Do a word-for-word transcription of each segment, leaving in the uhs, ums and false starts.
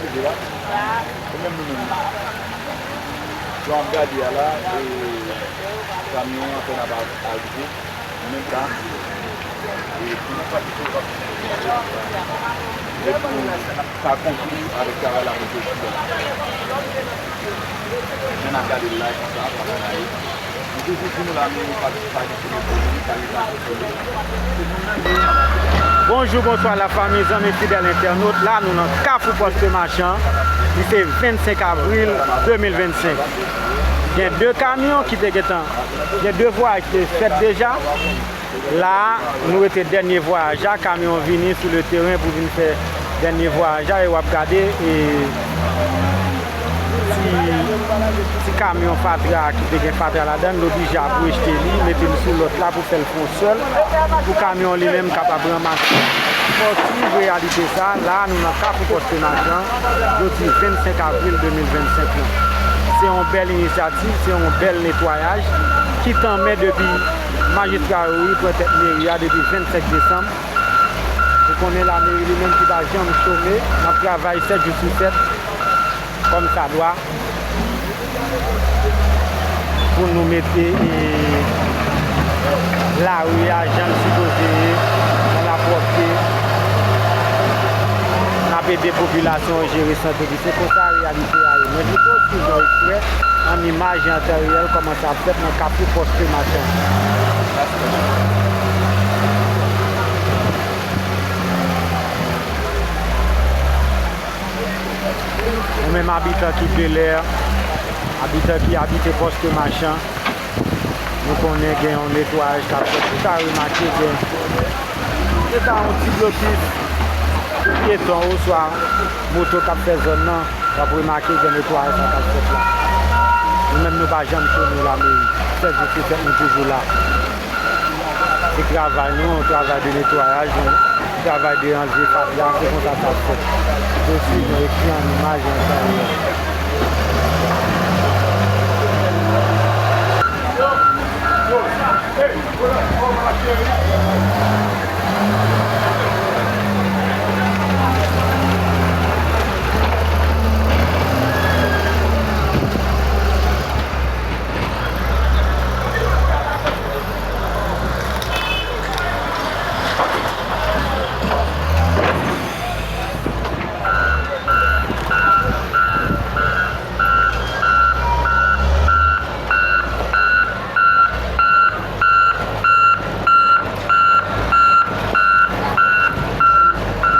Rive la. E menm nou menm. Jan w ap gade a la, e, kamyon an apèn ap arive. Menm tan. E pou nou pa kite w ap. E pou nou pa konkli avèk travay la pou jodi a. Jan n ap gade l la, e konsa travay la ye. Nou toujou di nou la, nou pa, pa gen Bonjou, bonswa, lafanmi, zanmi fidèl entènot. La, nou nan Kafou Pòs Machan. Li se vennsenk avril de mil vennsenk. Gen de kamyon ki te gentan, gen de vwayaj ki te fèt deja. La, nou rete dènye vwayaj la. Kamyon vini sou le teren pou vin fè dènye vwayaj la. E w ap gade, e, ti, ti kamyon fatra ki te gen fatra ladan l, l oblije ap rejte li, mete l sou lòt la pou fè l fè yon sèl, pou kamyon li menm kapab ranmase. Fò swiv reyalite sa, la nou nan Kafou Pòs Machan, jodi vennsenk avril de mil vennsenk lan. Se yon bèl inisyativ, se yon bèl netwayaj ki tanmen depi majistra Youri pran tèt meri a depi vennsenk desanm. Ou konnen lameri li menm ki pa janm chome, n ap travay sèt jou sou sèt, kòm sa dwa, pou nou mete, e, lari a jan l sipoze ye, nan lapwòpte. N ap ede popilasyon an jere sante li. Se konsa reyalite a ye. Mwen pito sou yon ekstrè an imaj e an tan reyèl kòman sa ap fèt nan Kafou Pòs Machan. Nou menm abitan ki Belè, abitan ki abite Pòs Machan, nou konnen gen yon netwayaj k ap fèt. Ou ka remake gen, se ta yon ti blokis pou pyeton oswa moto k ap fè zòn nan. W ap remake gen netwayaj sa k ap fèt la. Nou menm nou pa janm chome lameri. Sèt jou sou sèt nou toujou la. Se travay nou, yon travay de netwayaj, yon travay de ranje fatra, se konsa sa ap fèt. Ou swiv nou epi an imaj e an tan reyèl.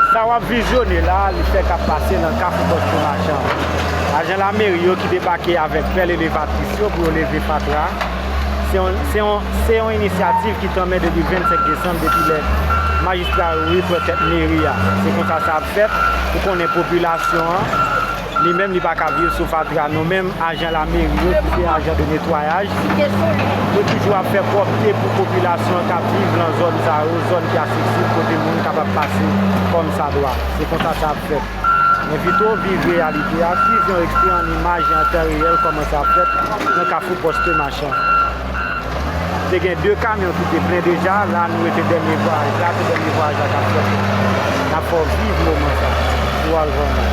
Sa w ap vizyone la, li fèk ap pase nan Kafou Pòs Machan. Ajan lameri yo ki debake avèk pèl elevatris yo pou yo leve fatra. Se yon, se yon, se yon inisyativ ki tanmen depi vennsenk desanm, depi lè majistra Youri pran tèt meri a. Se konsa sa ap fèt. Ou konnen popilasyon an, li menm, li pa ka viv sou fatra. Nou menm, ajan lameri yo, ki se ajan de netwayaj, yo toujou ap fè pwòpte pou popilasyon k ap viv nan zòn sa yo, zòn ki aksesib, kote moun kapab pase kòm sa dwa. Se konsa sa ap fèt. Mwen pito viv reyalite a, swiv yon ekstre an imaj e an tan reyèl kòman sa ap fèt nan Kafou Pòs Machan. Te gen de kamyon ki te plen deja, la nou rete dènye vwayaj la, se dènye vwayaj la k ap fèt. N ap fè w viv moman sa, ou al vòlè.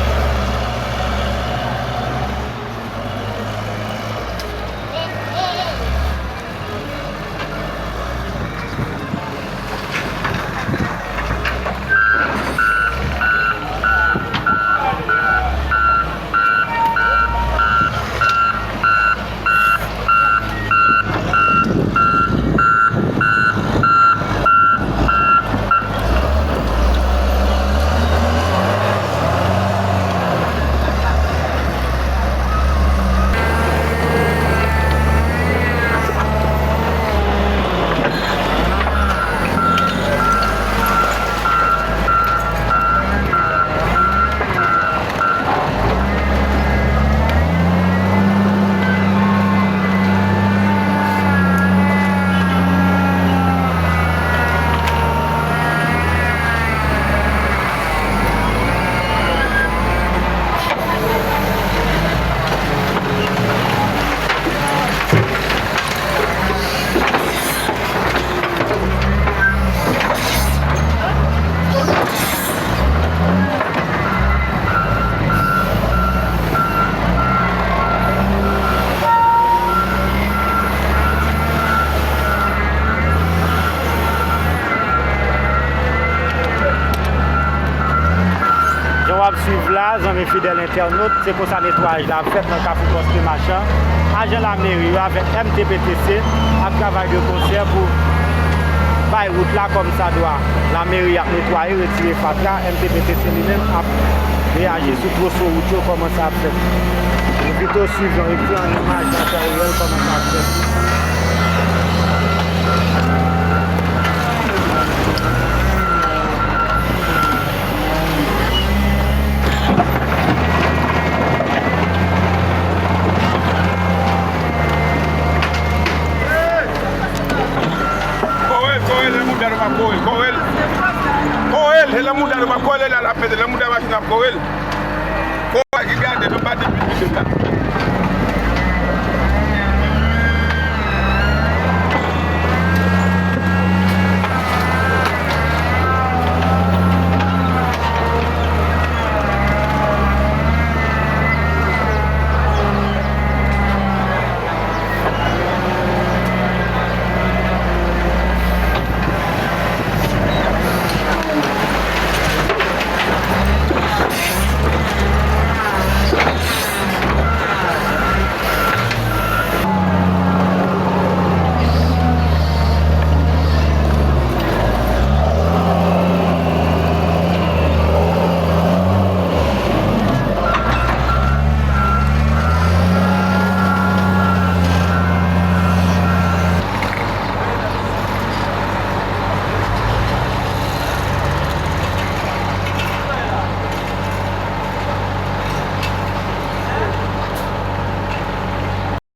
W ap swiv la, zanmi fidèl entènot, se konsa netwayaj la ap fèt nan Kafou Pòs Lemachan. Ajan lameri yo avèk M T P T C ap travay de konsè pou bay wout la kòmsadwa. Lameri ap netwaye, retire fatra, M T P T C li menm ap reyaji sou twoso wout yo, kòman sa ap fèt. Envite w swiv yon ekran, imaj nan tan reyèl, kòman sa ap fèt. Kore l, kore l, lè mouda nou pa kore l, kore l. Kore l, se lè mouda nou pa kore l, lè l ap pete, lè mouda machin ap kore l. Kore l, ki gade, nou pa di pitit la.